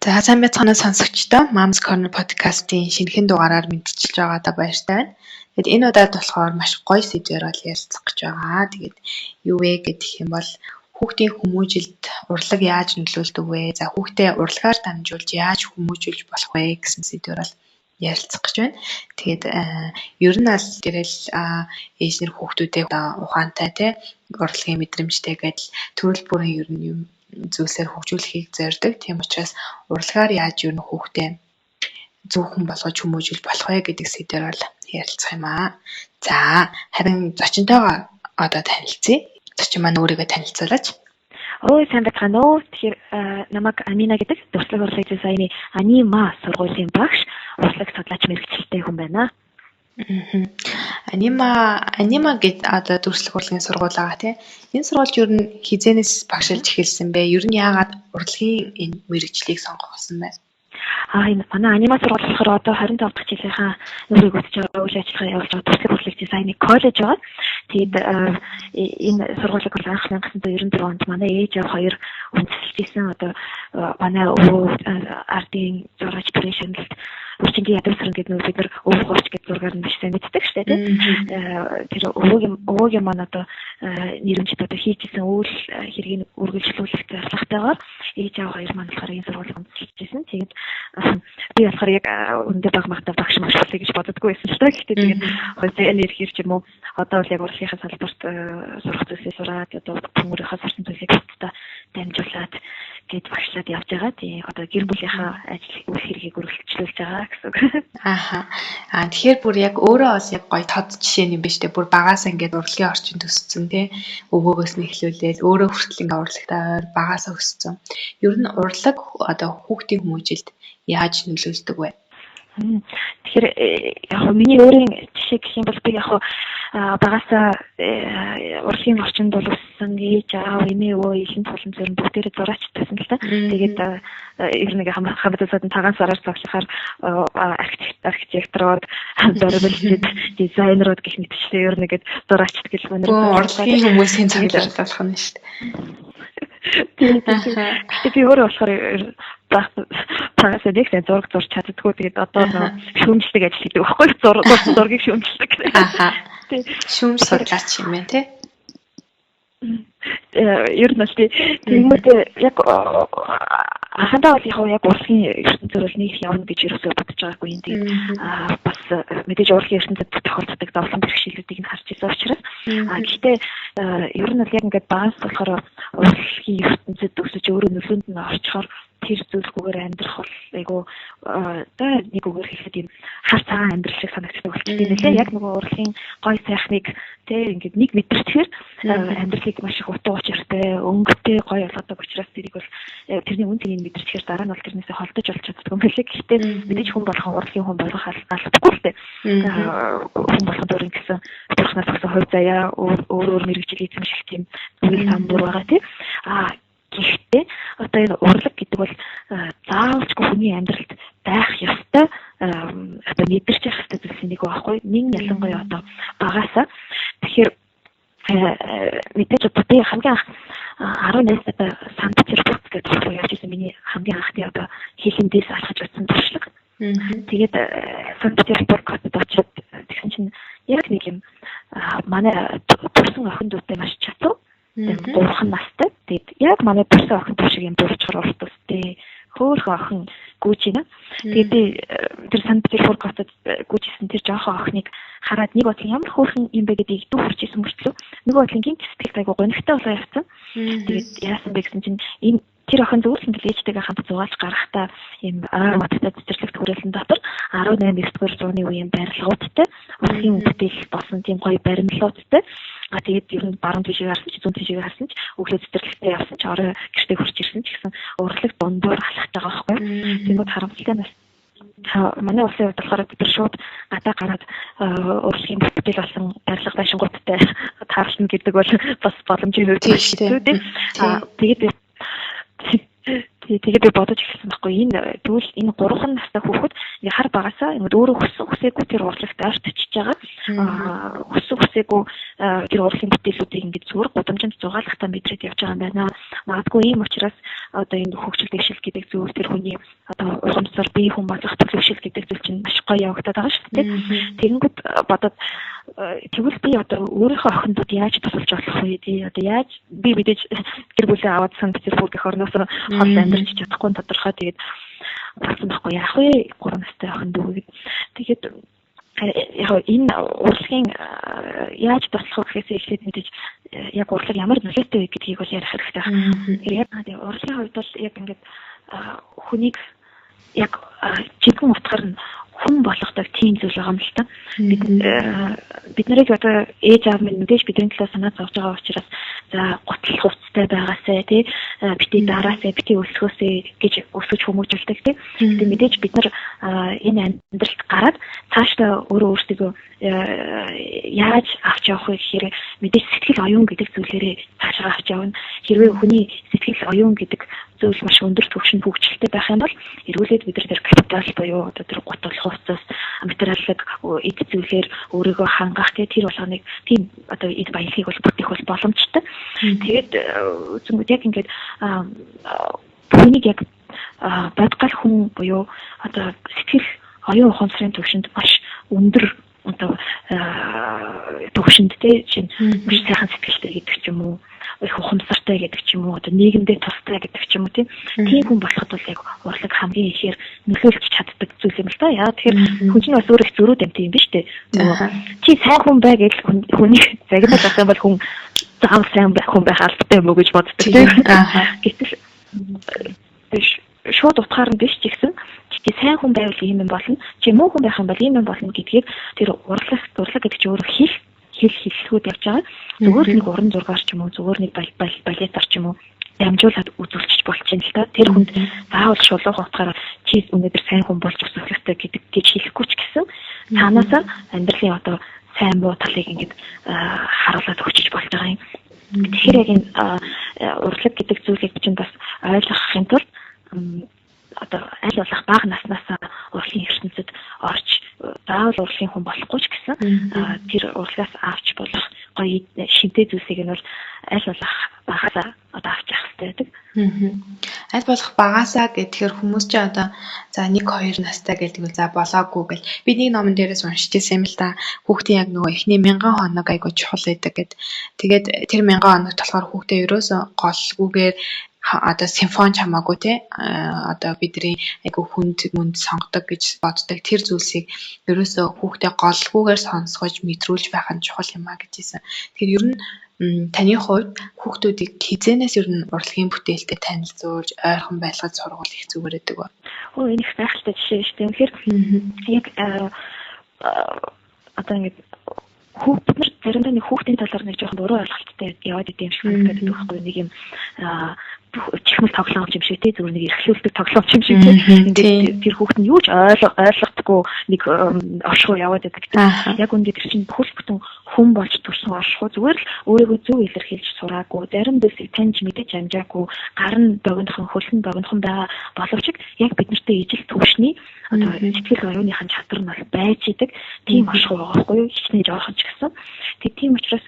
За сайн байцгаана уу сонсогчдоо. Mom's Corner podcast-ийн шинэхэн дугаараар мэдчилж байгаадаа баяртай байна. Тэгэд энэ удаад болохоор маш гоё сэдвээр бол ярилцах гэж байгаа. Тэгээд юу вэ гэх юм бол хүүхдийн хүмүүжилд урлаг яаж нөлөөлдөг вэ? За хүүхдээ урлагаар дамжуулж яаж хүмүүжүүлж болох вэ гэсэн сэдвээр бол ярилцах гэж байна. Тэгээд ер нь аль дээрэл ээж нар хүүхдүүдээ ухаантай те урлагийн мэдрэмжтэй гэдэл төрөл бүрийн ер нь юм зүйлсээр хөгжүүлэхийг зорьдог. Тийм учраас урлагаар яаж ер нь хүүхдээ зөв хүн болгож хүмүүжүүлж болох вэ гэдэг сэдвээр бол ярилцах юм аа. За харин зочинтойгоо одоо танилцъя. Зочин маань өөрийгөө танилцуулаач. Ой, сайн байцгаана уу? Тэгэхээр намайг Амина гэдэг, дүрслэх урлаг дизайны Анима сургуулийн багш, урлаг судлаач мэргэжилтэй хүн байна. Анима гэд одоо дүрслэх урлагийн сургууль байгаа тийм. Энэ сургуульд ер нь хизэнээс багшилж эхэлсэн бэ? Ер нь яагаад урлагийн энэ мэргэжлийг сонгосон бэ? Энэ манай Анима сургууль болохоор одоо 25 дахь жилийнхаа нүрийг үзэж байгаа үйл ажиллагаа явуулж байгаа дүрслэх урлаг дизайны коллеж байгаа. Тэгээд энэ сургуулийг бол анх 1994 онд манай ээж аав хоёр үндэслэж исэн. Одоо манай өвөө ардын зураач төрийн шагналт Үрчингийн ядруу гэдэг нөө бид нар өвөг гоч гэдэг зургаар нь маш сайн мэддэг шүү дээ, тийм. Тэр өвөөгийн маань одоо нэрэмжит одоо хийжсэн үйл хэргийг үргэлжлүүлэх зорилготойгоор ээж аав хоёр маань болохоор энэ сургуулийг үндэслэж байсан. Тэгээд би болохоор яг өндөө баг магтаа багш маш болъё гэж боддоггүй байсан л та. Гэхдээ тэгээд хоёрын ирэхээр ч юм уу одоо бол яг урлагийнхаа салбарт сурах зүйлсээ сураад, одоо өөрийнхөө сурсан зүйлсийг бусдад дамжуулаад гээд багшлаад явж байгаа. Тийм, одоо гэр бүлийнхаа ажил үйл хэргийг үргэлжлүүлж байгаа гэсэн үг. Ааха. Аа, тэгэхээр бүр яг өөрөө бас яг гоё тод жишээ юм биш үү? Бүр багасаа ингээд урлагийн орчинд өссөн тий. Өвөөгөөс нь эхлүүлээл өөрөө хүртэл ингээд урлагтай ойр багасаа өссөн. Ер нь урлаг одоо хүүхдийн хүмүүжилд яаж нөлөөлдөг вэ? Тэгэхээр яг миний өөрийн жишээ гэх юм бол би яг багасаа урлагийн орчинд бол өссөн. Ээж аав, эмээ өвөө, илэн тулан зэрэг бүгдээрээ зураач байсан л та. Тэгээд ер нь нэг хамтасаад цагаан сараар цоглохоор архитекторууд, дөрвөлжид, дизайнерууд гэх мэтчлээ ер нь нэгэд зураач гэж өнөр урлагийн хүмүүсийн цоглол болох нь шүү дээ. Тийм. Гэтэ би өөрөө болохоор багасаа нэг сайн зураг зурч чаддаггүй. Тэгээд одоо нөө шүүмжлэг ажил хийдэг байхгүй, зургийг шүүмжлэг. Аха. Шүүмж судлаач юм байна тий. Ер нь бол тий. Тэгмүүдээ яг анхандаа бол яг урлагийн ертөнцөөр бол нэг явна гэж ерөөсөө бодож байгаагүй юм. Тэгээд бас мэдээж урлагийн ертөнцөд тохиолддог зовлон бэрхшээлүүдийг нь харж ирсэн учраас. Гэхдээ ер нь бол яг ингээд багаас болохоор урлагийн ертөнцөд өсөж өөрөө нөлөөнд нь орчхоор тэр зүйлгүйгээр амьдрах бол айгу одоо нэг үгээр хэлэхэд юм хар цагаан амьдрал шиг санагддаг болчихсон юм лээ. Яг нөгөө урлагийн гой сайхныг тэ ингээд нэг мэдэрчээр амьдралыг маш их утга учиртай, өнгөтэй, гоё болгодог учраас тэрийг бол тэрний үн цэнийг мэдэрчээр дараа нь бол тэрнээсээ холдож болж чаддаг юм билээ. Гэхдээ мэдээж хүн болгон урлагийн хүн болох албагүй л дээ. Хүн болгон өөрийн гэсэн бурхнаас өгсөн хувь заяа, өөр өөр мэргэжил эзэмших тийм зүйл самбар байгаа тий. Гэхдээ одоо энэ урлаг гэдэг бол заавалчгүй хүний амьдралд байх ёстой, одоо мэдэрч явах ёстой зүйлсийн нэг байхгүй. Нин ялангуяа одоо багасаа. Тэгэхээр мэдээж одоо би хамгийн анх 18 настай Санкт Петербург гэдэг руу явж ирсэн, миний хамгийн анхны одоо хийлэндээс алхаж очсон туршлага. Тэгээд Санкт Петербург хотод очиод тэгсэн чинь яг нэг юм манай төрсэн охин дүүтэй маш чатуу. Тэгээд 3 настай. Тэгээд яг манай төрсэн охин дүү шиг юм дуурчхаар урт өстэй хөөхөн охин гүйж байна. Тэгээд би тэр Санкт Петербург хотод гүйжсэн тэр жоохон охиныг хараад нэг бодлон ямар хөөхөн юм бэ гэдгийг дүү хурж исэн мөртлөө нөгөө бодлон гинт сэтгэл айгу гонигтай болоо явцсан. Тэгээд яасан бэ гэсэн чинь энэ тэр охин зүгээр л ингээл ээжтэйгээ хамт зугаалж гарахдаа ийм ойр модтой цэцэрлэгт хүрээлэн дотор 18 9 дугаар зууны үеийн барилгуудтай, урлагийн бүтээл болсон тийм гоё баримлуудтай. Тэгээд ер нь баруун тийшээ харсан ч, зүүн тийшээ харсан ч, өглөө цэцэрлэгтээ явсан ч, орой гэртээ хүрч ирсэн ч гэсэн урлаг дундуур алхаж байгаа байхгүй. Тэнгүүд харамсалтай нас манай улсын хувьд болохоор бид нар шууд гадаа гараад урлагийн бүтээл болсон барилга байшингуудтай таарална гэдэг бол бас боломжийн хувьд хэцүү тийм. Тэгээд тэгээд би бодож эхэлсэн байхгүй, энэ тэгвэл энэ 3 настай хүүхэд ингээ хар багасаа ингээд өөрөө хүссэн хүсээгүй тэр урлагт ойртчихж байгаа. Хүссэн хүсээгүй тэр урлагийн бүтээлүүдийг ингээд зүгээр гудамжинд зугаалгахтаа мэдрээд явж байгаа юм байна. Магадгүй ийм учраас одоо энэ хөгжил дэвшил гэдэг зүйл, тэр хүний одоо урамсар бие хүн болох төлөвшил гэдэг зүйл чинь маш гоё явагдаад байгаа шүү дээ. Тэгэнгүүт бодоод тэгвэл би одоо өөрийнхөө охиндод яаж тусалж болох вэ тий? Одоо яаж би мэдээж гэр бүлээ аваад Санкт-Петербург гэх орноос хол амьдарч чадахгүй нь тодорхой. Тэгээд болсон байхгүй яах вэ? 3 настай охин дүү гээд. Тэгээд яг энэ урлагийн яаж туслах вэ гэхээс эхлээд мэдээж яг урлаг ямар нөлөөтэй вэ гэдгийг бол ярих хэрэгтэй байна. Тэгэхээр яг урлагийн хувьд бол яг ингээд хүнийг яг жинхэнэ утгаар нь хүн болгодог тийм зүйл байгаа юм л та. Бид нарыг одоо ээж аав минь мэдээж бидний төлөө санаа зовж байгаа учраас за гутал хувцастай байгаасай тий, бити дараасай, бити өсгөөсэй гэж өсөж хүмүүжүүлдэг тий. Тэгээ мэдээж бид нар энэ амьдралд гараад цаашдаа өөрөө өөрсдөө яаж авч явах вэ гэхээр мэдээж сэтгэл оюун гэдэг зүйлээрээ цаашаа авч явна. Хэрвээ хүний сэтгэл оюун гэдэг зүйл маш өндөр түвшинд хөгжилтэй байх юм бол эргүүлээд бид нар тэр капитал буюу одоо тэр гутал хувцас, материаллык эд зүйлээр өөрийгөө хангах гэх тэр болгоныг тийм одоо эд баялагийг бол бүтээх бол боломжтой. Тэгээд үзэнгүүд яг ингээд хүнийг яг бодгал хүн буюу одоо сэтгэл оюун ухамсарын түвшинд маш өндөр одоо төвшөнд те чинь маш сайхан сэтгэлтэй гэдэг ч юм уу, их ухамсартай гэдэг ч юм уу, одоо нийгэмдээ тустай гэдэг ч юм уу тийм хүн болоход бол яг урлаг хамгийн ихээр нөлөөлж чаддаг зүйл юм л та. Яа тэгэхээр хүн чинь бас өөр их зөрүүд амт юм биш үү? Нөгөө чи сайн хүн бай гэж хүнийг загнал авах юм бол хүн заавал сайн хүн байх албатай юм уу гэж боддог тийм. Гэтэл биш, шууд утгаар нь биш ч гэсэн чи сайн хүн байвал ийм юм болно, чи муу хүн байх юм бол ийм юм болно гэдгийг тэр урлаг гэдэг чинь өөрөө хэл хэллэгүүд явж байгаа. Зүгээр нэг уран зургаар ч юм уу, зүгээр нэг балетаар ч юм уу дамжуулаад үзүүлчих болчихно л та. Тэр хүнд заавал шулуухан утгаараа чи өнөөдөр сайн хүн болж өсөх ёстой гэдэг гэж хэлэхгүй ч гэсэн цаанаасаа амьдралын одоо сайн муу талыг ингээд харуулад өгчиж болж байгаа юм. Тэгэхээр яг энэ урлаг гэдэг зүйлийг чинь бас ойлгохын тулд одоо аль болох бага наснаас урлагийн ертөнцид орж заавал урлагийн хүн болохгүй ч гэсэн тэр урлагаас авч болох гоё шинтэй зүйлсийг нь бол аль болох багасаа одоо авч явах хэрэгтэй байдаг. Аль болох багасаа гэхээр хүмүүс чи одоо за 1 2 настай гэдэг нь за болоогүй гэл би нэг номон дээрээс уншиж ирсэн юм л да. Хүүхдийн яг нөгөө эхний 1000 хоног айгуу чухал байдаг гэд. Тэгээд тэр 1000 хоногт болохоор хүүхдээ ерөөсөө голгүйгээр одоо симфони ч хамаагүй те одоо бидний айгуу хүнд мүнд сонгодог гэж боддог тэр зүйлсийг ерөөсөө хүүхдээ голгүйгээр сонсгож мэдрүүлж байх нь чухал юм а гэж хэлсэн. Тэгэхээр ер нь таны хувьд хүүхдүүдийг хизээнээс ер нь урлагийн бүтээлтэй танилцуулж ойрхон байлгаж сургуул их зүгээр байдаг ба. Өө энэ их гайхалтай жишээ шүү дээ. Үнэхээр яг одоо ингэ бид нар заримдаа нэг хүүхдийн талаар нэг жоохон буруу ойлголттой яваад идэм шиг санагдаад байдаг байхгүй нэг юм чихмэл тоглоом юм шиг тий зүгээр нэг эрхлүүлдэг тоглоом юм шиг тий ингээд тэр хүүхд нь юу ч ойлгохдоггүй нэг оршихуй яваад байдаг. Яг үүндээ тэр чинь бүхэл бүтэн хүн болж төрсөн оршихуй зүгээр л өөрийгөө зөв илэрхийлж сураагүй, зарим зүйлсийг таньж мэдэж амжаагүй, гар нь богинохон, хөл нь богинохон байгаа боловч яг бид нартэй ижил төвшний одоо сэтгэл оюуныхын чадвар нь бол байж идэг тийм оршихуй байгаа байхгүй юу, хичнээн жоохон ч гэсэн. Тэг тийм учраас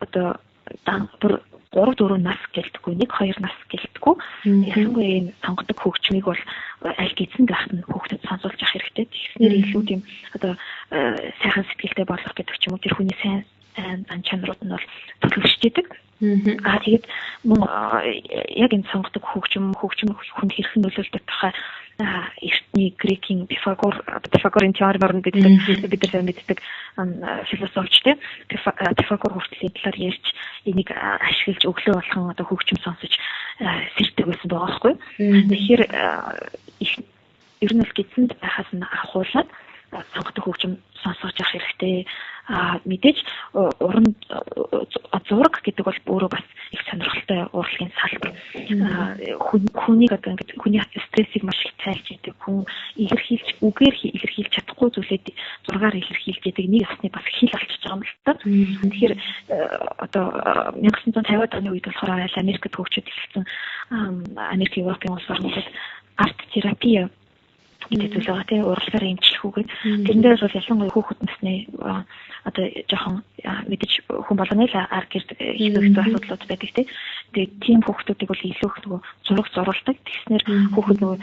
одоо бүр 3-4 нас гэлтгүй, 1-2 нас гэлтгүй. Ялангуяа энэ сонгодог хөгжмийг бол аль гизэн байхад нь хүүхдэд сонсуулж явах хэрэгтэй. Тэгснээр илүү тийм одоо сайхан сэтгэлтэй болох гэдэг ч юм уу, тэр хүний сайн зан чанарууд нь бол төлөвшөж идэг. Аа тэгээд мөн яг энэ сонгодог хөгжим хүнд хэрхэн нөлөөлдөг тухай эртний грекийн Пифагорын теоремоор нь бид нар сайн мэддэг философч тийм Пифагор хүртэл энэ талаар ярьж энийг ашиглаж өглөө болгон одоо хөгжим сонсож сэрдэг байсан байгаа байхгүй. Тэгэхээр ер нь бол гидсэнд байхаас нь авахуулаад сонгодог хөгжим сонсгож явах хэрэгтэй. Мэдээж уран зураг гэдэг бол өөрөө бас их сонирхолтой урлагийн салбар. Хүнийг одоо ингээд хүний стрессийг маш их тайлж идэг. Хүн илэрхийлж үгээр илэрхийлж чадахгүй зүйлээ зургаар илэрхийлж идэг. Нэг ёсны бас хэл болчихж байгаа юм л та. Тэгэхээр одоо 1950-ад оны үед болохоор айл Америкт хөгжиж эхэлсэн Америк, Европын улс орнуудад арт терапи гэдэг зүйл байгаа тийм, урлагаар эмчлэх үг. Тэрэн дээр бол ялангуяа хүүхэд насны одоо жоохон мэдээж хүн болгоны л ар гэр хэцүү хэцүү асуудлууд байдаг тийм. Тэгээд тийм хүүхдүүдийг бол илүү их нөгөө зураг зурулдаг. Тэгснээр хүүхэд нөгөө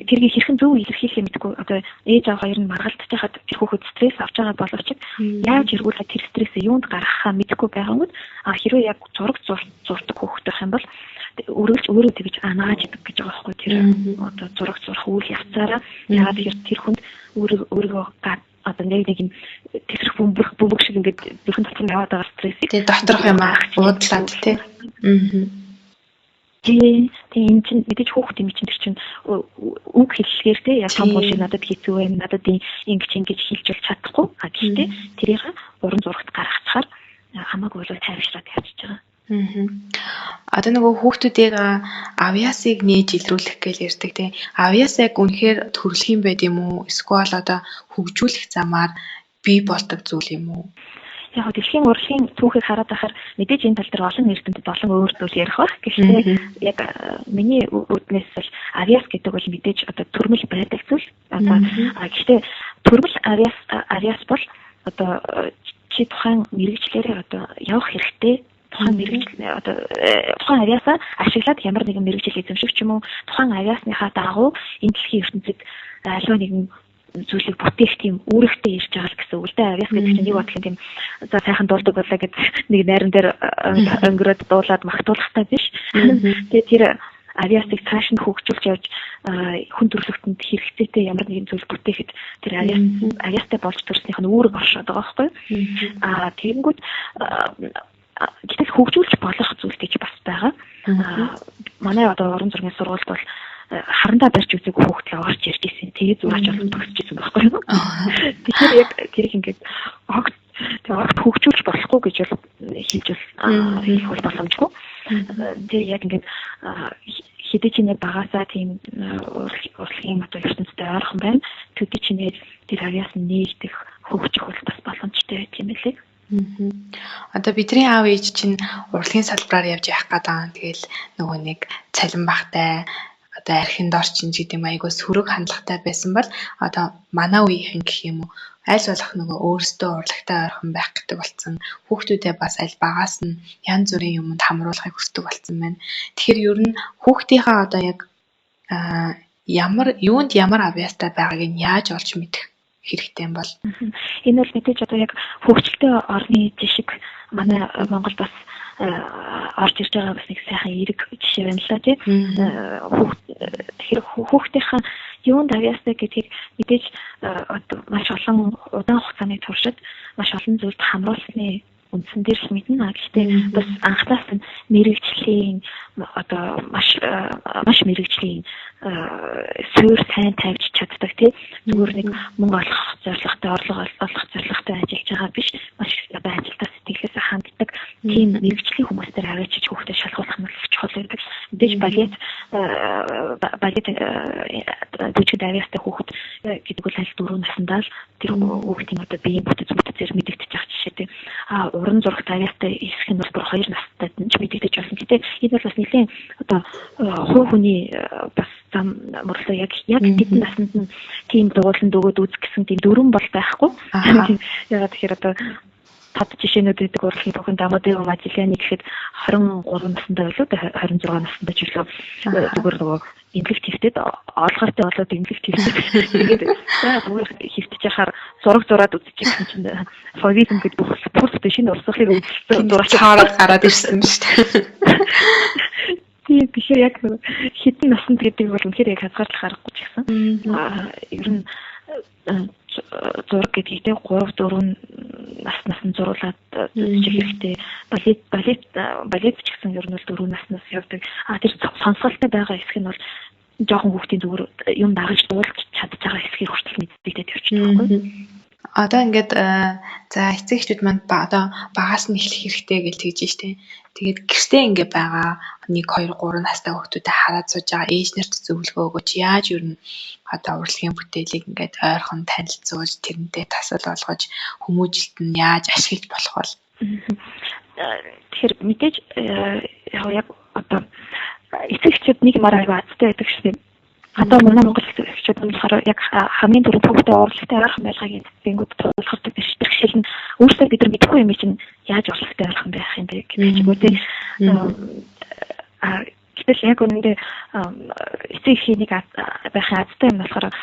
тэргийг хэрхэн зөв илэрхийлэхээ мэдэхгүй, одоо ээж аав хоёр нь маргалдаж хахад тэр хүүхэд стресс авч байгаа боловч яаж эргүүлээд тэр стрессээ юунд гаргахаа мэдэхгүй байгангууд, а хэрвээ яг зураг зурдаг хүүхэд байх юм бол өргөлж өөрөө тэгж анааж идэг гэж байгаа байхгүй, тэр одоо зураг зурах үйл явцаараа. Яагаад тэгэхээр тэр хүнд өөрийгөө одоо нэг нэг юм тэсрэх бөмбөг бөмбөг шиг ингээд зүрхэн дотор нь яваад байгаа стрессийг тий, доторх юм аа уудлаад тий. Тий, тий, энэ чинь мэдээж хүүхэд юм чинь тэр чинь үг хэллэгээр тий, яг том хүн шиг надад хэцүү байна, надад ингэж ингэж хэлж бол чадахгүй. А гэхдээ тэрийг уран зурагт гаргацахаар хамаагүй л тайвшраад явчихж байгаа. Одоо нөгөө хүүхдүүдийг авьяасыг нээж илрүүлэх гэж ярьдаг тий. Авьяас яг үнэхээр төрөлх юм байд юм уу? Эсвэл одоо хөгжүүлэх замаар бий болдог зүйл юм уу? Яг дэлхийн урлагийн түүхийг хараад байхаар мэдээж энэ тал дээр олон эрдэмтэд олон өөр зүйл ярих байх. Гэхдээ яг миний үүднээс бол авьяас гэдэг бол мэдээж одоо төрмөл байдаг зүйл. Одоо гэхдээ төрмөл авьяас бол одоо чи тухайн мэргэжлээрээ одоо явах хэрэгтэй, тухайн мэргэжил одоо тухайн авьяасаа ашиглаад ямар нэгэн мэргэжил эзэмших ч юм уу, тухайн авьяасныхаа дагуу энэ дэлхийн ертөнцид аливаа нэгэн зүйлийг бүтээх тийм үүрэгтэй ирж байгаа л гэсэн үг л дээ. Авьяас гэдэг чинь нэг бодлын тийм за сайхан дуулдаг байлаа гэж нэг найран дээр өнгөрөөд дуулаад магтуулахтай биш. Тэгээ тэр авьяасыг цааш нь хөгжүүлж явж хүн төрөлхтөнд хэрэгцээтэй ямар нэгэн зүйл бүтээхэд тэр авьяастай болж төрснийх нь үүрэг оршоод байгаа байхгүй. Аа тэгэнгүүт гэтэл хөгжүүлж болох зүйл гэж бас байгаа. Манай одоо уран зургийн сургуульд бол харандаа барьж үзээгүй хүүхдэл орж ирж ирсэн. Тэгээ зураач болсон төгсөж ирсэн байхгүй юу? Тэгэхээр яг тэрийг ингээд огт тэгээ огт хөгжүүлж болохгүй гэж бол хэлж бол хэлэх бол боломжгүй. Тэгээ яг ингээд хэдий ч нэ багасаа тийм урлагийн одоо ертөнцтэй ойрхон байна. Төдий ч нэ тэр авьяас нь нээгдэх, хөгжих бол бас боломжтой байх юм лээ. Одоо бидний аав ээж чинь урлагийн салбараар явж явах гээд байгаа. Тэгэл нөгөө нэг цалин багтай одоо архинд орчин ч гэдэг юм айгүй сөрөг хандлагатай байсан бол одоо манай үеийнхэн гэх юм уу, аль болох нөгөө өөрсдөө урлагтай ойрхон байх гэдэг болсон. Хүүхдүүдээ бас аль багаас нь янз бүрийн юмд хамруулахыг хүсдэг болсон байна. Тэгэхээр ер нь хүүхдийнхаа одоо яг ямар юунд ямар авьяастай байгааг нь яаж олж мэдэх хэрэгтэй юм бол? Энэ бол мэдээж одоо яг хөгжилтэй орны жишг манай Монгол бас орж ирж байгаа бас нэг сайхан эерэг жишээ байна л да тий. Тэгэхээр хүүхдийнхээ юунд авьяастай гэдгийг мэдээж одоо маш олон удаан хугацааны туршид маш олон зүйлд хамруулсны үндсэн дээр л мэднэ. Гэхдээ бас анхнаас нь мэрэгжлийн одоо маш маш мэрэгжлийн суур сайн тавьж чаддаг тий. Зүгээр нэг мөнгө олох зорилготой, орлого олох зорилготой ажиллаж байгаа биш. Маш одоо ажилдаа сэтгэлээсээ ханддаг тийм мэрэгжлийн хүмүүстээр аваачиж хүүхдэд шалгуулах нь их чухал байдаг. Мэдээж балет бүжгэд авьяастай хүүхэд гэдэг бол аль 4 насндаа л тэр хүүхдийн одоо биеийн бүтэц бүтцээр мэдэгдэж байгаа жишээтэй. А уран зурагт авьяастай хэсэг нь бол бүр 2 настай нь ч мэдэгдэж байна. Гэтэ энэ бол бас нэлээд одоо хувь хүний бас зам мөрлөө яг тэдэн насанд нь тийм дугууланд өгөөд үзэх гэсэн тийм дүрэн бол байхгүй. Ягаад тэгэхээр одоо тод жишээнүүд байдаг урлагийн бүхэн Дамодео Мадилиани гэхэд 23 насндаа билүү 26 насндаа ч билүү зүгээр нөгөө эмнэлэг твтэд олгоортой болоод эмнэлэг твтэд тэгээд за зүгээр хөвтөж яхаар зураг зураад үзчих гэсэн чинь фовизм гэдэг бүх пүрстэй шинэ урсгалыг үзсэн зураач цаараад гараад ирсэн шүү дээ. Тийм, тэгэхээр яг хэдэн насанд гэдэг бол үнэхээр яг хязгаарлах аргагүй ч гэсэн. Ер нь зураг гэдгийг те 3 4 наснаас нь зуруулад үзчих хэрэгтэй. Балет ч гэсэн ер нь бол 4 наснаас явдаг. А тэр сонсголтой байгаа хэсэг нь бол жоохон хүүхдийн зүгээр юм дагаж дуулж чадж байгаа хэсгийг хүртэл мэддэгтэй явчихдаг байхгүй. Одоо ингээд за эцэг эхчүүд маань одоо багаас нь эхлэх хэрэгтэй гэж тэгж штэ. Тэгээд гэртээ ингээд байгаа 1 2 3 настай хүүхдүүдэд хараад сууж байгаа ээж нарт зөвлөгөө өгөөч. Яаж ер нь одоо урлагийн бүтээлийг ингээд ойрхон танилцуулж тэрнтэй тасал болгож хүмүүжилт нь яаж ашиглаж болох вэ? Тэгэхээр мэдээж яг одоо эцэг эхчүүд нэг мар аягүй азтай байдаг шүү дээ. Одоо манай Монгол эхчүүд нь болохоор яг хамгийн түрүүнд хүүхдээ урлагтай ойрхон байлгааг гэнгүүт тулгардаг бэрхшээл нь өөрсдөө бид нар мэдэхгүй юм чинь яаж урлагтай ойрхон байх юм бэ гэдэг ч юм уу, тий. Гэтэл яг үнэндээ эцэг эхийн нэг байхын азтай юм болохоор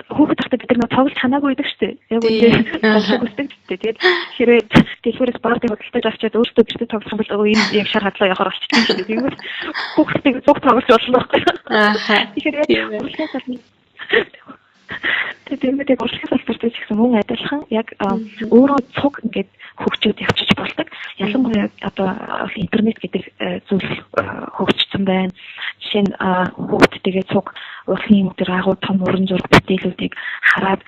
хүүхэд тахта бид нар тоглож ханаагүй байдаг шүү дээ. Яг үнэндээ тоглох хүсдэг шүү дээ. Тэгээд хэрвээ дэлгүүрээс баардыг худалдаж авчиад өөртөө гэртээ тоглох юм бол энэ яг шар хадлаа явахаар болчихсон шүү дээ. Тэгвэл хүүхдийг цуг тоглож болно байхгүй. Тэгэхээр яг урлагийн салбар. Тэгээд яг урлагийн салбарт ч гэсэн мөн адилхан яг өөрөө цуг ингээд хөгжөөд явчих болдог. Ялангуяа одоо интернет гэдэг зүйл хөгжсөн байна. Жишээ нь хүүхдтэйгээ цуг урлагийн өдөр агуу том уран зураг бүтээлүүдийг хараад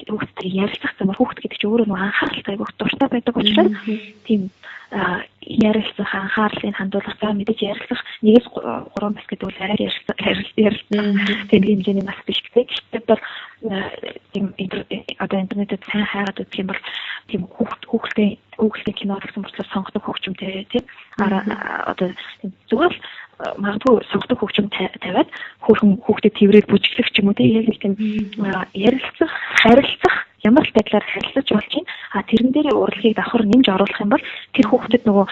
хүүхдтэй ярилцах замаар, хүүхд гэдэг чинь өөрөө нэг анхааралтай айгүйх дуртай байдаг учраас тийм ярилцах, анхаарлыг хандуулах, за мэдээж ярилцах 1-3 нас гэдэг бол арай ярилцах тийм хэмжээний нас биш гэдэг. Гэхдээ бол тийм одоо интернетэд сайн хайгаад үзэх юм бол тийм хүүхдийн кино гэсэн мөртлөө сонгодог хөгжимтэй, тийм одоо зүгээр л магадгүй сонгодог хөгжим тавиад хөөрхөн хүүхдэд тэрврээд бүжиглэх ч юм уу, тийм яг нэг тийм ярилцах, харилцах, ямар л байдлаар харилцаж болж байна. А тэрэн дээр урлагийг давхар нэмж оруулах юм бол тэр хүүхдэд нөгөө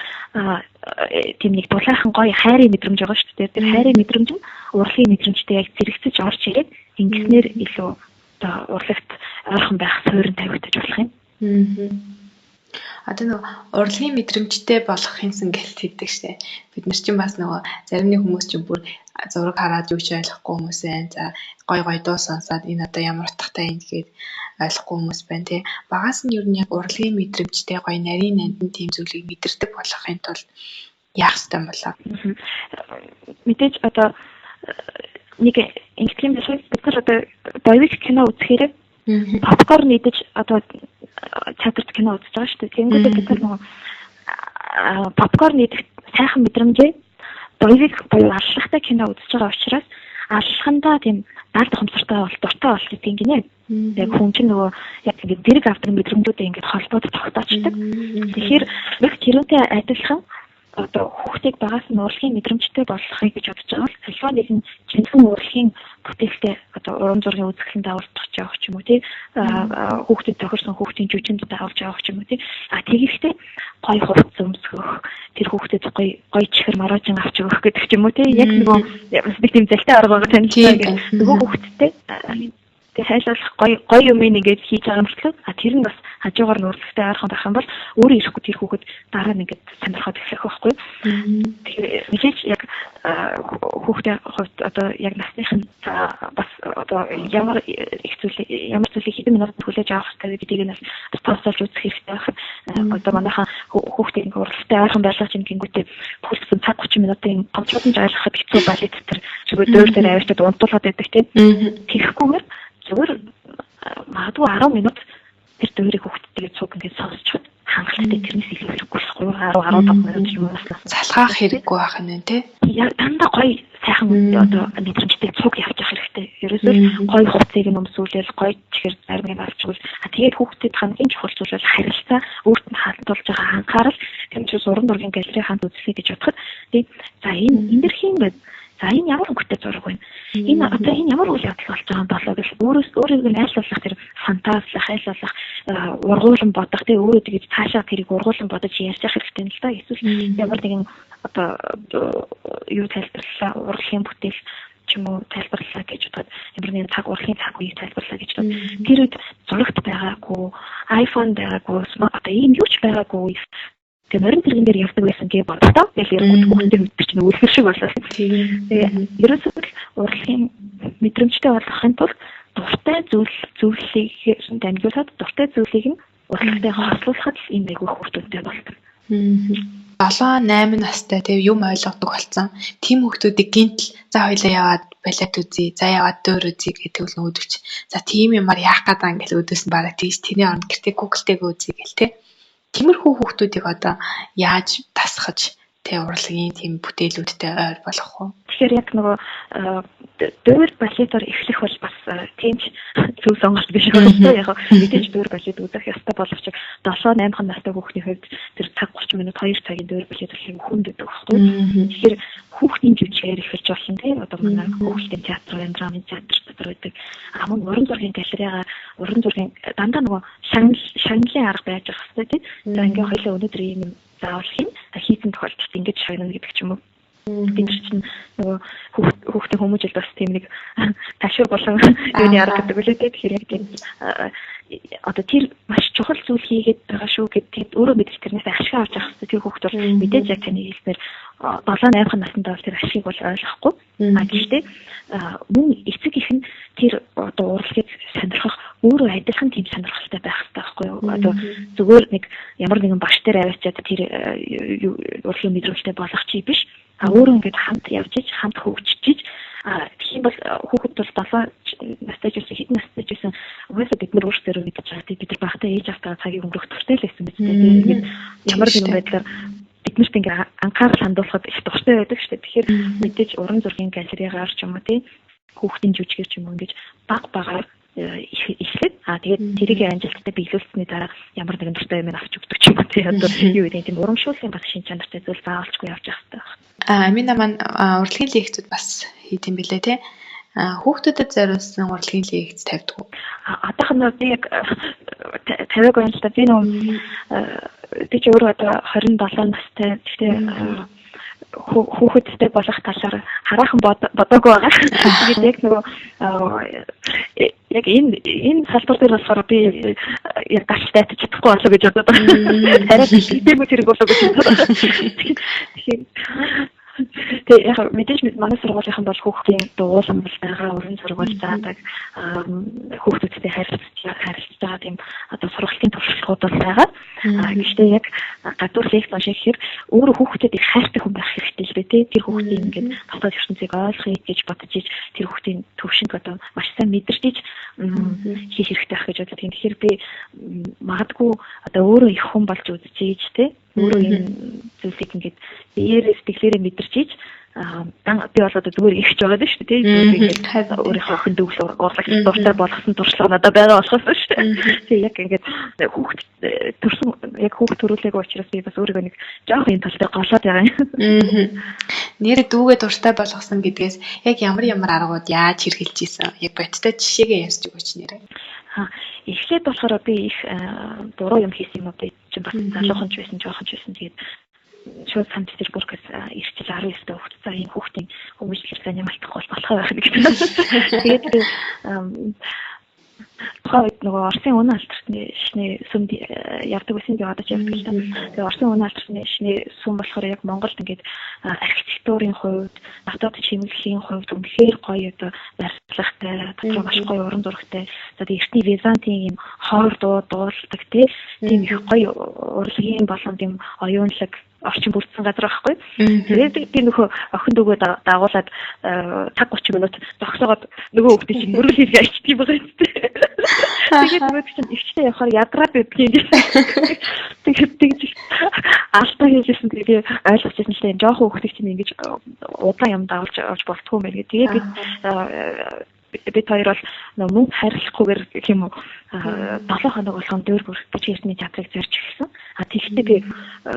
тийм нэг дулаахан гоё хайрын мэдрэмж байгаа шүү дээ. Тэр хайрын мэдрэмж нь урлагийн мэдрэмжтэй яг зэрэгцэж орж ирээд ингэснээр илүү одоо урлагт ойрхон байх суурин тавигдаж болох юм. Одоо нөгөө урлагийн мэдрэмжтэй болох юмсан гэлт хийдэг штэ. Бид нар чинь бас нөгөө зарим нэг хүмүүс чинь бүр зураг хараад юу ч ойлгохгүй хүмүүс байна. За гой гой дуу сонсоод энэ одоо ямар утгатай юм гээд ойлгохгүй хүмүүс байна, тий. Багаас нь ер нь яг урлагийн мэдрэмжтэй гоё нарийн нандин тийм зүйлийг мэдэрдэг болохын тулд яах ёстой юм болоо? Мэдээж одоо нэг ингэдэг юм байна. Бид нар одоо боевик кино үзэхээр попкорн идэж одоо театрт кино үзэж байгаа шүү дээ. Тэнгүүдээ бид нар нөгөө попкорн идэх сайхан мэдрэмжээ боевик буюу аллахтай кино үзэж байгаа учраас аллахандаа тийм даал ухамсартай бол дуртай бол гэдэг юм гинэ. Яг хүн чинь нөгөө яг ингээд зэрэг авдаг мэдрэмжүүдээ ингээд холбоод тогтоочдөг. Тэгэхээр яг тэрүүнтэй адилхан одоо хүүхдийг багаас нь урлагийн мэдрэмжтэй болгохыг гэж бодож байгаа бол аливаа нэгэн жинхэнэ урлагийн бүтээлтэй одоо уран зургийн үзэсгэлэн дагуулж явах ч юм уу, тий, хүүхдэд тохирсон хүүхдийн жүжинд дагуулж явах ч юм уу, тий, а тэгэхдээ гоё хувцас өмсгөх, тэр хүүхдэд гоё гоё чихэр марожин авч өгөх гэдэг ч юм уу, тий, яг нөгөө нэг тийм залтай арга байгаа танилцаа нөгөө хүүхдтэй тэг хайлуулах гоё гоё юм ингээд хийж байгаа мөртлөө а тэр нь бас хажуугаар нь урлагтай ойрхон байх юм бол өөрөө ирэхгүй тэр хүүхэд дараа нь ингээд сонирхоод эхлэх байхгүй. Тэгэхээр мэдээж яг хүүхдийн хувьд одоо яг насных нь бас одоо ямар их зүйл ямар зүйлийг хэдэн минут хүлээж авах хэрэгтэй гэдгийг нь бас тооцоолж үзэх хэрэгтэй байх. Одоо манайхан хүүхдийг ингээд урлагтай ойрхон байлгаж ин гингүүтээ бүхэлдсэн цаг 30 минутын томчууд нь ойлгоход хэцүү балет тэр зүгээр дөөр дээр аваачаад унтуулад байдаг, тийм. Тэгэхгүйгээр зүгээр магадгүй 10 минут тэр дуурийг хүүхдтэйгээ цуг ингээд сонсчод хангалттай, тэрнээс илүү хэрэггүй болохгүй 10 15 минут юм уу залхаах хэрэггүй байх нь, тий. Яг дандаа гоё сайхан одоо мэдрэмжтэй цуг явж явах хэрэгтэй. Ерөөсөө гоё хувцсыг нь өмсүүлэл, гоё чихэр зармыг авчвал а тэгээд хүүхдэд хамгийн чухал зүйл бол харилцаа, өөрт нь хандуулж байгаа анхаарал. Тийм ч уран зургийн галерей хамт үзлээ гэж бодоход, тий. За энэ энэ дэр хин бэ? За энэ ямар өнгөтэй зураг вэ? Энэ одоо энэ ямар үйл явдал болж байгаа юм болоо гэж өөрөөс өөрийг нь айлуулах тэр фантазлах, айлуулах, ургуулan бодох, тий, өөрөө тэгэж цаашаа тэрийг ургуулan бодож ярьж явах хэрэгтэй юм л да. Эсвэл ямар нэгэн одоо юу тайлбарлалаа, урлагийн бүтээл ч юм уу тайлбарлалаа гэж бодоход, ямар нэгэн цаг урлагийн цаг үеийг тайлбарлаа гэж бодоход тэр үед зурагт байгаагүй, iPhone байгаагүй, одоо ийм юу ч байгаагүй. Тэгээ морин тэргэн дээр явдаг байсан гэ бодлоо. Тэгэл ярингууд хүүхдийн хувьд чинь үлгэр шиг болоо. Тэгээ ерөөсөө л урлагийн мэдрэмжтэй болгохын тулд дуртай зүйлийг дамжуулаад дуртай зүйлийг нь урлагтай хослуулахад л энэ айгүй үр дүнтэй болдог. 7 8 настай тэг юм ойлгодог болсон. Тийм хүүхдүүдийг гинтл за хоёлаа яваад балет үзье, за яваад дуур үзье гэдэг бол нөгөөдөл чи за тийм юмар яах гээд байгаа ингээл өөдөөс нь бараг тийш тэрний оронд гэртээ Google-тэйг үзье гэл те. Тиймэрхүү хүүхдүүдийг одоо яаж дасгаж тэ урлагийн тийм бүтээлүүдтэй ойр болгох вэ? Тэгэхээр яг нөгөө дуур балетоор эхлэх бол бас тийм ч зөв сонголт биш байна. Яг мэдээж дуур балет үзэх ёстой боловч 7 8 настай хүүхний хувьд тэр цаг 30 минут 2 цагийн дуур балет бол хүнд байдаг байхгүй. Тэгэхээр Хүүхдийн жүжигээр эхэлж болно тий. Одоо манай хүүхдийн театр, драмын театр дотор байдаг. А мөн уран зургийн галерейгаа, уран зургийн дандаа нөгөө шагналын арга байж ах хэрэгтэй тий. За ингээ хоёлаа өнөөдөр ийм юм заавал хийн. Хийсэн тохиолдолд ингэж шагнана гэдэг ч юм уу. Бид нар чинь нөгөө хүүхдийн хүмүүжил бас тийм нэг ташуур болон юуны арга гэдэг үлээ тий. Тэгэхээр яг тийм одоо тэр маш чухал зүйл хийгээд байгаа шүү гэдгийг өөрөө мэдэх, тэрнээс ашиг авч явах хэрэгтэй. Тэр хүүхд бол мэдээж яг таны хэлснээр 7 8 насндаа бол тэр ашигыг бол ойлгохгүй. А гэхдээ мөн эцэг их нь тэр одоо урлагийг сонирхох, өөрөө адилхан тийм сонирхолтой байх хэрэгтэй байхгүй юу? Одоо зүгээр нэг ямар нэгэн багш дээр аваачаад тэр урлагийн мэдрэмжтэй болгох чи биш. А өөрөө ингээд хамт явж иж, хамт хөгжиж, а тэгэх юм бол хүүхэд бол 7 настай ч байсан, хэдэн настай ч байсан угаасаа бид нар өөрсдөө мэдэж байгаа. Бид нар багтаа ээж автаа цагийг өнгөрөх дуртай л байсан биз дээ. Тэгээд ямар нэгэн байдлаар биднэрт ингээ анхаарал хандуулахад их дуртай байдаг шүү дээ. Тэгэхээр мэдээж уран зургийн галерейгаар ч юм уу тий, хүүхдийн жүжигээр ч юм уу ингэж баг багаар эхлээд, а тэгээд тэрийг амжилттай биелүүлсэний дараа ямар нэгэн дуртай юм авч өгдөг ч юм уу тий, одоо юу гэдэг, тийм урамшууллын бас шин чанартай зүйл заавалчгүй явж явах хэрэгтэй байна. Амина маань урлагийн лекцүүд бас хийд юм билээ тий. Хүүхдүүдэд зориулсан урлагийн лекц тавьдаг уу? Одоохондоо би яг тавиаг байна л да. Би нөгөө би ч өөрөө одоо 27 настай. Гэхдээ хүүхэдтэй болох талаар хараахан бодоогүй байгаа. Тэгээд яг нөгөө яг энэ салбар дээр болохоор би яг гарч дайтаж чадахгүй болоо гэж бодод байгаа. Арай хитээгүй тэрэг болоо гэж бодод байгаа. Тэгэхээр тэгээ яг мэдээж манай сургуулийнхан бол хүүхдийн дуулан байгаа, уран сургууль заадаг, хүүхдүүдтэй харилцаж байгаа тийм одоо сургалтын туршлагууд бол байгаа. Гэхдээ яг гадуур лекц унших гэхээр өөрөө хүүхдэд их хайртай хүн байх хэрэгтэй л бай тээ. Тэр хүүхдийн ингээд дотоод ертөнцийг ойлгоё гэж бодож иж, тэр хүүхдийн төвшинг одоо маш сайн мэдэрч иж хийх хэрэгтэй байх гэж боддог. Тэгэхээр би магадгүй одоо өөрөө их хүн болж үзэж иж тээ, өөрөө энэ зүйлсийг ингээд биеэрээ сэтгэлээрээ мэдэрч иж, би бол одоо зүгээр ихч байгаа даа шүү дээ, зүгээр ингээд өөрийнхөө охин дүүгл урлагч дуртай болгосон туршлага надад байгаа болохоос шүү дээ. Тий, яг ингээд хүүхд төрсөн, яг хүүхд төрүүлээгүй учраас би бас өөрийгөө нэг жоохон энэ тал дээр голоод байгаа юм. Нэр дүүгээ дуртай болгосон гэдгээс яг ямар ямар аргууд яаж хэрэгжилж исэн? Яг бодиттой жишээгээ ярьж өгөөч нэрээ. Эхлээд болохоор би их буруу юм хийсэн юм уу, би чинь бас залуухан ч байсан, жоохон ч байсан. Тэгээд шууд Санкт Петербургээс ирчил 19 дэх хүүхд, за энэ хүүхдийн хүмүүжлэр занималтахгүй бол болох байх гэж. Тэгээд би тухайн үед нөгөө Оросын үнэн алтартны шний сүмд явдаг байсан, би одоо ч явдаг л та. Тэгээ Оросын үнэн алтартны шний сүм болохоор яг Монголд ингээд архитектурын хувьд, дотоод чимэглэлийн хувьд үнэхээр гоё одоо барилгатай, дотор маш гоё уран зурагтай. За тэгээ эртний Византын юм хоор дуу дуулдаг тий. Тийм их гоё урлагийн болон тийм оюунлаг орчин бүрдсэн газар байхгүй. Тэгээд би нөхөө охин дүүгөө дагуулад цаг 30 минут зогсоогоод нөгөө хүүхдээ чинь мөргөл хийлгээ ачдаг юм байгаа юм. Тэгээд нөгөө чинь эгчтэй явахаар ядраад байдгийн юм. Тэгээд тэгж алдаа хийжсэн, тэгээд ойлгож ирсэн л дээ. Жохон хүүхдийг чинь ингэж удаан юм дагуулж авч болтгүй юм байна гэх. Тэгээд бид хоёр бол мөнгө хайрлахгүйгээр гэх юм уу, 7 хоног болгон дөөр бүр Бичиг эрдэнэ театрыг зорж эхэлсэн. А тэгэхдээ би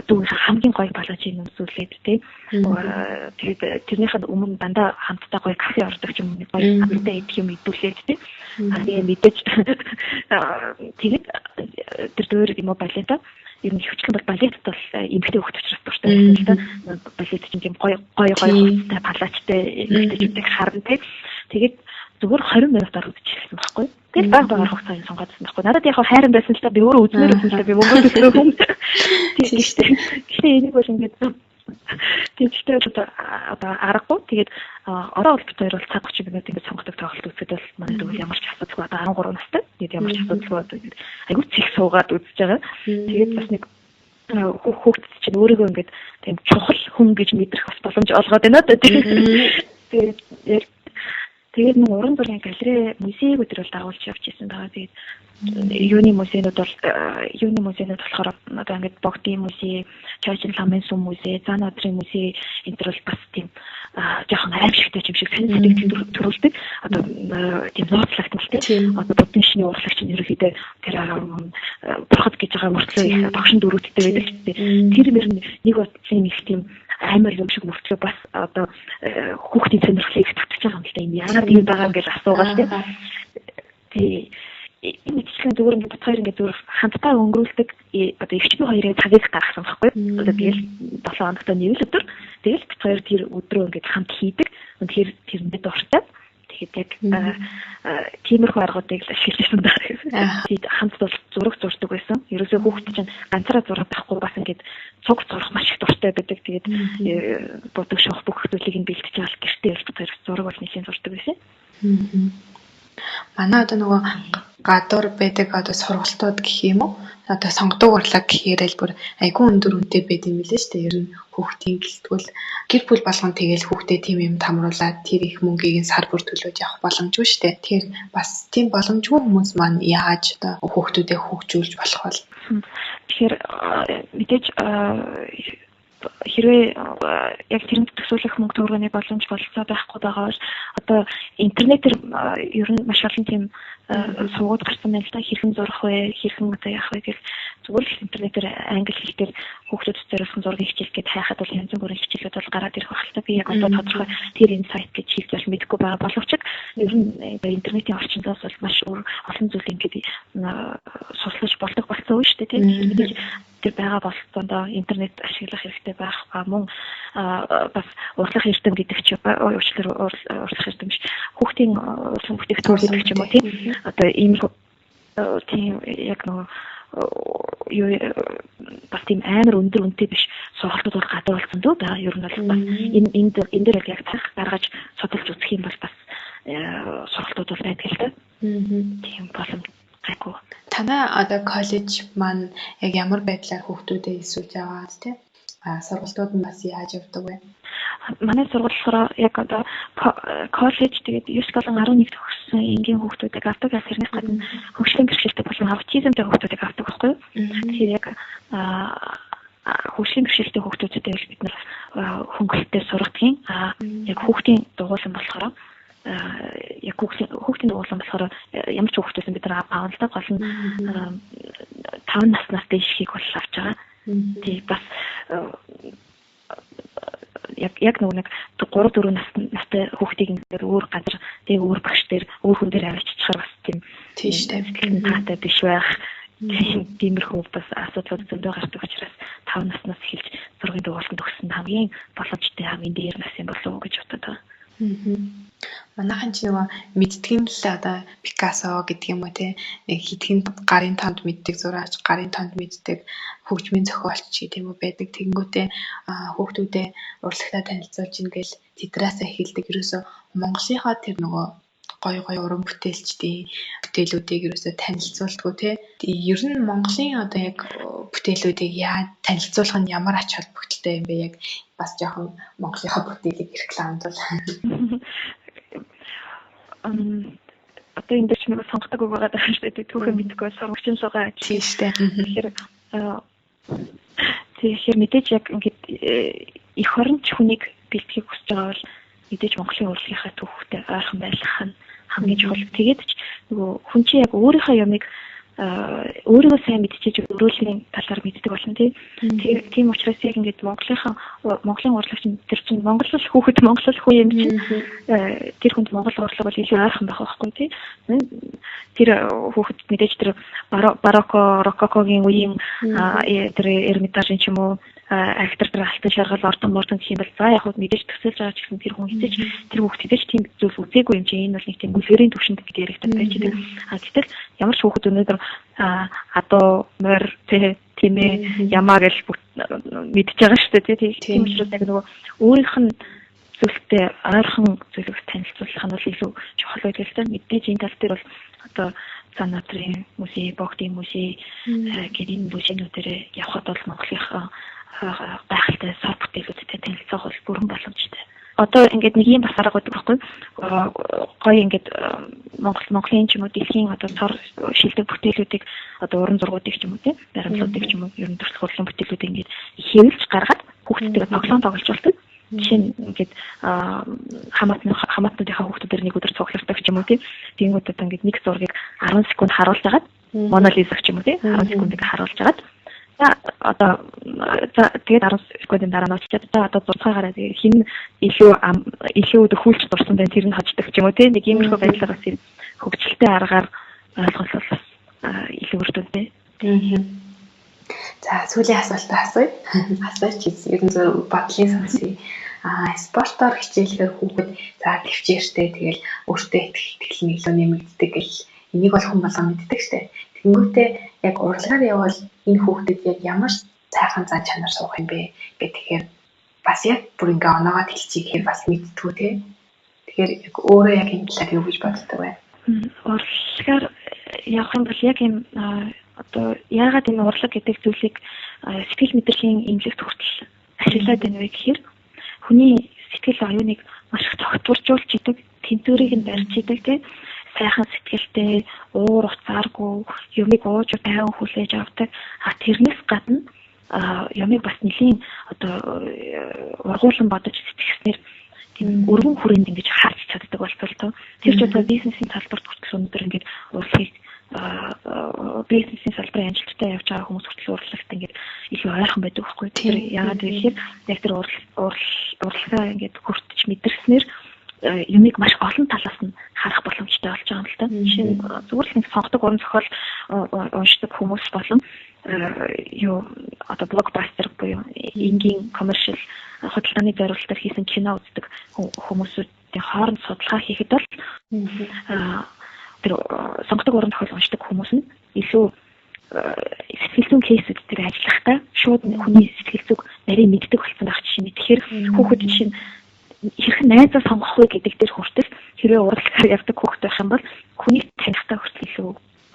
дүүнийхээ хамгийн гоё балажийг өмсүүлээд тий. Тэгээд тэрнийхээ өмнө дандаа хамтдаа гоё кафе ордог ч юм уу, гоё хамтдаа идэх юм идүүлээд тий. А тэгээ мэдээж тэгээд тэр дөөр юм уу балета ер нь хөвчлэн бол балетт бол эмэгтэй хүүхд учраас дуртай байсан л да. Балет чинь тийм гоё гоё гоё хувцастай, палаачтай эмэгтэйчүүдийг харна тий. Тэгээд зүгээр 20 минутаар үзчихсэн байхгүй. Тэгэл баг багаар хугацааг сонгоод байсан байхгүй. Надад яг хайран байсан л та, би өөрөө үзмээр байсан л та, би мөнгө төлсөн хүн. Гэхдээ энийг бол ингээд тийм, гэхдээ одоо аргагүй. Тэгээд одоо бол бид хоёр бол цаг 30 минут ингээд сонгодог тоглолт үзэхэд бол манай дүү ямар ч асуудалгүй, одоо 13 настай. Тэгээд ямар ч асуудалгүй одоо ингээд айгүй цэг суугаад үзэж байгаа. Тэгээд бас нэг хүүхд чинь өөрийгөө ингээд тийм чухал хүн гэж мэдрэх бас боломж олгоод байна да. Тэгээд яг тэгээд нэг уран зургийн галерей, музейг өдөр бол дагуулж явж исэн байгаа. Тэгээд юуны музейнууд бол юуны музейнууд болохоор одоо ингээд Богдын музей, Чойчин ламын сүм музей, Зан одрын музей энэ төр бол бас тийм жоохон аимшигтай юм шиг сонин сэтгэл төрүүлдэг. Одоо тийм нууцлагдaltaй. Одоо буддын шний урлагч нь ерөнхийдөө тэр бурхад гэж байгаа мөртлөө их догшин дөрүүдтэй байдаг ч тийм. Тэр мөр нэг бодлын их тийм амар юм шиг мөртлөө бас одоо хүүхдийн сонирхлыг татж байгаа юм л та. Энэ яагаад ийм байгаа юм гэж асуугаад тийм. Тий. Энэ мэтчлэн зүгээр ингээд бит хоёр ингээд зүгээр хамтдаа өнгөрүүлдэг одоо эгч би хоёрын цагийг гаргасан байхгүй. Одоо тэгэл 7 хоногт нэг л өдөр тэгэл бит хоёр тэр өдрөө ингээд хамт хийдэг. Үнэхээр тэрэндээ дуртай. Тэгээд яг тиймэрхүү аргуудыг л ашигласан даа. Тэгээд хамт бол зураг зурдаг байсан. Ерөөсөө хүүхэд чинь ганцаараа зураг байхгүй бас ингээд цуг зурах маш их дуртай байдаг. Тэгээд будаг шоох бүх зүйлийг нь бэлтэж авал гэртээ бит хоёр зураг бол нэлийн зурдаг байсан. Манай одоо нөгөө гадуур байдаг одоо сургалтууд гэх юм уу? Одоо сонгодог урлаг гэхээр л бүр айгүй өндөр үнэтэй байд юм билээ шүү дээ. Ер нь хүүхдийн гэлтгүүл гэр бүл болгон тэгэл хүүхдээ тийм юм тамруулаад тэр их мөнгийг нь сар бүр төлөөж явах боломжгүй шүү дээ. Тэгэхээр бас тийм боломжгүй хүмүүс маань яаж одоо хүүхдүүдээ хөгжүүлж болох вэ? Тэгэхээр мэдээж хэрвээ яг тэрэнд төсөөлөх мөнгө төгрөгийн боломж бололцоо байхгүй байгаа бол одоо интернетээр ер нь маш олон тийм сувгууд гарсан байна л да. Хэрхэн зурах вэ, хэрхэн одоо яах вэ гэл зүгээр л интернетээр англи хэлээр хүүхдүүдэд зориулсан зургийн хичээл гээд хайхад бол янз бүрийн хичээлүүд бол гараад ирэх байх л та. Би яг одоо тодорхой тэр энэ сайт гэж хэлж бол мэдэхгүй байгаа боловч ер нь интернетийн орчиндоос бол маш өөр олон зүйл ингээд суслаж болдог болсон үе шүү дээ, тийм. Мэдээж тэр байгаа бололцоондоо интернет ашиглах хэрэгтэй байх ба мөн бас урлах эрдэм гэдэг чи уучлаарай, урлах эрдэм биш, хүүхдийн урлах бүтээгдэхүүн гэдэг ч юм уу, тийм. Одоо иймэрхүү тийм яг нөгөө юу бас тийм амар өндөр үнэтэй биш сургалтууд бол гадуур болсон дөө байгаа. Ер нь бол бас энэ энд энэ дээр яг цаг гаргаж судалж үзэх юм бол бас сургалтууд бол байдаг л та. Тийм боломж гайгүй. Танай одоо коллеж маань яг ямар байдлаар хүүхдүүдэд эсүүлж байгаа тийм? Сургалтууд нь бас яаж явдаг вэ? Манай сургууль болохоор яг одоо коллеж тэгээд 9 болон 11 төгссөн энгийн хүүхдүүдийг авдаг. Тэрнээс гадна хөгжлийн бэрхшээлтэй болон аутизмтай хүүхдүүдийг авдаг байхгүй юу? Тэгэхээр яг хөгжлийн бэрхшээлтэй хүүхдүүдэд бид нар хөнгөлөлтөөр сургадгийн. Яг хүүхдийн дугуулсан болохоор яг хүүхдийн дугуулсан болохоор ямар ч хүүхдээс бид нар авна л да. Гол нь 5 наснаас дээшхийг бол авч байгаа. Тий бас яг нөгөө нэг 3 4 настай хүүхдийг ингээд өөр газар тэг өөр багш дээр өөр хүн дээр авчичхаар бас тийм тийштэй таатай биш байх. Тиймэрхүү бас асуудлууд зөндөө гардаг учраас 5 наснаас эхэлж зургийн дугууланд төгссөн хамгийн боломжтой хамгийн дээр нас юм болов уу гэж бодод байгаа. Манайхан ч нөгөө мэддэг нь л одоо Пикассо гэдэг юм уу те, нэг хитгэн гарын тонд мэддэг зураач, гарын тонд мэддэг хөгжмийн зохиолч гэдэг юм уу байдаг. Тэгэнгүүтээ хүүхдүүдээ урлагтай танилцуулж ин гээл тэдраасаа эхэлдэг. Ерөөсөө Монголынхоо тэр нөгөө гоё гоё уран бүтээлчдийн бүтээлүүдийг ерөөсөө танилцуулдаггүй те. Ер нь Монголын одоо яг бүтээлүүдийг яаж танилцуулах нь ямар ач холбогдолтой юм бэ? Яг бас жоохон Монголынхоо бүтээлийг рекламдуул. Одоо энэ дээр ч нэг сонгодог үг байгаа даа шүү дээ. Түүхээ мэдэхгүй сургагчин суугаа. Тийм шүү дээ. Тэгэхээр мэдээж яг ингээд эх оронч хүнийг бэлтгэхийг хүсэж байгаа бол мэдээж Монголын урлагийнхаа түүхтэй ойрхон байх нь хамгийн чухал. Тэгээд ч нөгөө хүн чинь яг өөрийнхөө юмыг өөрийгөө сайн мэдчихэж өрөөлийн талаар мэддэг болно тий. Тийм учраас яг ингээд Монголын урлаг чинь тэр чинь Монгол хүүхэд Монгол хүн юм чинь тэр хүнд Монгол урлаг бол илүү ойрхон байх байхгүй тий. Тэр хүүхэд мэдээж тэр бароко, рококогийн үеийн тэр Эрмитажын ч юм уу архитектор тэр алтан шаргал ордон мордон гэх юм бол за яг хөө мэдээж төсөөлж байгаа ч гэсэн тэр хүн хэзээ ч тэр хүүхэд хэзээ ч тийм зүйл үзээгүй юм чинь энэ бол нэг тийм үлгэрийн түвшинд гэдэг яригдаад байж байгаа. А гэтэл ямар ч хүүхэд өнөөдөр адуу морь тэмээ ямаа гэж мэдж байгаа шүү дээ тий. Тийм учраас яг нөгөө өөрийнх нь зүйлтэй ойрхон зүйлийг танилцуулах нь бол илүү чухал байдаг л да. Мэдээж энэ тал дээр бол одоо Зан надрын музей, Богдын музей гэх энэ музейнүүдээр явхад бол Монголынхаа гайхалтай сор бүтээлүүдтэй танилцах бол бүрэн боломжтой. Одоо ингээд нэг юм бас арга байдаг байхгүй гоё ингээд Монголын ч юм уу дэлхийн одоо сор шилдэг бүтээлүүдийг одоо уран зургуудыг ч юм уу тийм баримтлуудыг ч юм уу ер нь төрөлх хурлын бүтээлүүдийг ингээд хэвлж гаргаад хүүхдтэйгээ тоглоом тоглож болдог. Жишээ нь ингээд хамаатнуудынхаа хүүхдүүдээр нэг өдөр цуглардаг ч юм уу тийм. Тэнгүүд одоо ингээд нэг зургийг 10 секунд харуулж агаад Мона Лиза ч юм уу тийм 10 секундыг харуулж агаад За одоо за тэгээд 10 секундын дараа нууцчаад за одоо 6 гараа тэгээд хин илүү илүү дөхүүлж дурсан байна тэр нь хождог ч юм уу, тий, нэг иймэрхүү байдлаар бас юм хөгжилтэй аргаар ойлгол бас илүү үр дүнтэй. За, сүүлийн асуултаа асууя. Асууч ер нь зөв бодлын сонсъё. Спортоор хичээлэхээр хүүхэд за төвчээртэй, тэгэл өөртөө итгэх итгэл нь илүү нэмэгддэг гэл энийг бол хүн болгон мэддэг штэ. Тэнгүүтээ яг урлагаар явбал энэ хүүхдэд яг ямар сайхан зан чанар суух юм бэ гэхээр бас яг бүр ингээ оноогоод хэлчихээ гэхээр бас мэдтгүү те. Тэгэхээр яг өөрөө яг энэ талаар юу гэж боддог вэ? Урлагаар явах юм бол яг юм одоо яагаад энэ урлаг гэдэг зүйлийг сэтгэл мэдрэлийн эмнэлэгт хүртэл ашиглаад байна вэ гэхээр хүний сэтгэл оюуныг маш их тогтворжуулж идэг, тэнцвэрийг нь барьж идэг, тийм сайхан сэтгэлтэй, уур уцааргүй, юмыг ууж тайван хүлээж авдаг. А тэрнээс гадна юмыг бас нэлийн одоо ургуулan бодож сэтгэснээр тийм өргөн хүрээнд ингэж харж чаддаг болцолтоо. Тэр ч одоо бизнесийн талбарт хүртэл өнөөдөр ингээд урлагийг бизнесийн салбарын амжилттай явж байгаа хүмүүс хүртэл урлагт ингээд илүү ойрхон байдаг байхгүй. Тэр яагаад вэ гэхээр яг тэр урлагаа ингээд хүртэж мэдэрснээр юмыг маш олон талаас нь харах боломжтой болж байгаа юм л та. Жишээ нь зүгээр л нэг сонгодог уран зохиол уншдаг хүмүүс болон юу одоо блокбастер буюу энгийн commercial худалдааны зорилгоор хийсэн кино үздэг хүмүүсүүдийн хооронд судалгаа хийхэд бол тэр сонгодог уран зохиол уншдаг хүмүүс нь илүү сэтгэл зүйн кейсүүд дээр ажиллахдаа шууд хүний сэтгэл зүг нарийн мэддэг болсон байх жишээ нь. Тэгэхээр хүүхэд жишээ нь хэрхэн найзаа сонгох вэ гэдэг дээр хүртэл хэрвээ урлагаар явдаг хүүхэд байх юм бол хүнийг танихтаа хүртэл илүү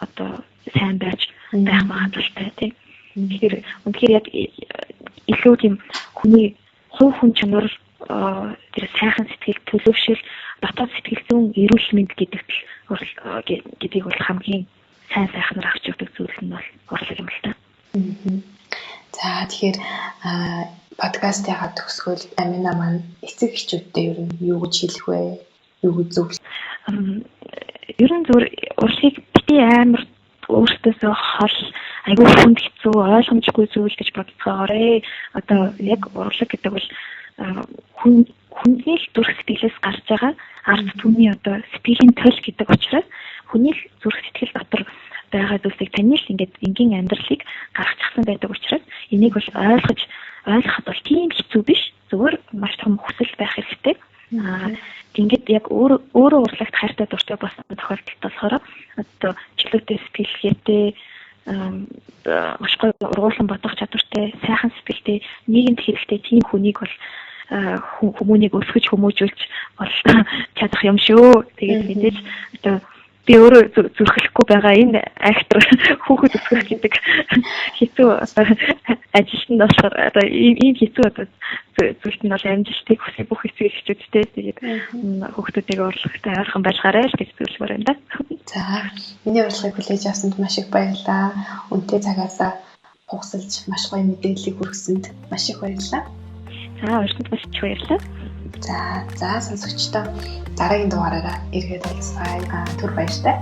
одоо сайн байж байх магадлалтай, тийм. Тэгэхээр үнэхээр яг илүү тийм хүний хувь хүн чанар, тэр сайхан сэтгэл төлөвшил, дотоод сэтгэл зүйн эрүүл мэнд гэдэгт гэдгийг бол хамгийн сайн сайхнаар авч явдаг зүйл нь бол урлаг юм л та. За, тэгэхээр подкастынхаа төгсгөл Амина маань эцэг эхчүүдтэй ер нь юу гэж хэлэх вэ? Юу гэж зөвлөх? Ер нь зүгээр урлагийг бити амар өөртөөсөө хол, айгүй хүнд хэцүү, ойлгомжгүй зүйл гэж бодцоогоорой. Одоо яг урлаг гэдэг бол хүн хүний л зүрх сэтгэлээс гарч байгаа ард түмний одоо сэтгэлийн төл гэдэг учраас хүний л зүрх сэтгэл дотор байгаа зүйлсийг, таны л ингээд энгийн амьдралыг гаргачихсан байдаг учраас энийг бол ойлгож ойлгоход бол тийм хэцүү биш. Зүгээр маш том хүсэл байх хэрэгтэй. Ингээд яг өөрөө урлагт хайртай дуртай болсон тохиолдолд болохоор одоо чөлөөтэй сэтгэлгээтэй, маш гоё ургуулсан бодох чадвартай, сайхан сэтгэлтэй, нийгэмд хэрэгтэй тийм хүнийг бол хүмүүнийг өсгөж хүмүүжүүлж бол чадах юм шүү. Тэгээд мэдээж одоо би өөрөө зүрхлэхгүй байгаа энэ актер хүүхэд өсгөх гэдэг хэцүү одоо ажилт нь болохоор одоо ийм хэцүү одоо зүйлт нь бол амжилтыг хүсэх бүх эцэг эхчүүдтэй. Тэгээд хүүхдүүдийг урлагтай ойрхон байлгаарай л гэж зөвлөмөр байна да. За, миний урилгыг хүлээж авсанд маш их баярлалаа. Үнэтэй цагаасаа хугасалж маш гоё мэдээллийг хүргэсэнд маш их баярлалаа. За, урьсанд маш их баярлалаа. За, сонсогчдоо дараагийн дугаараараа эргээд уулзъя. Түр баяртай.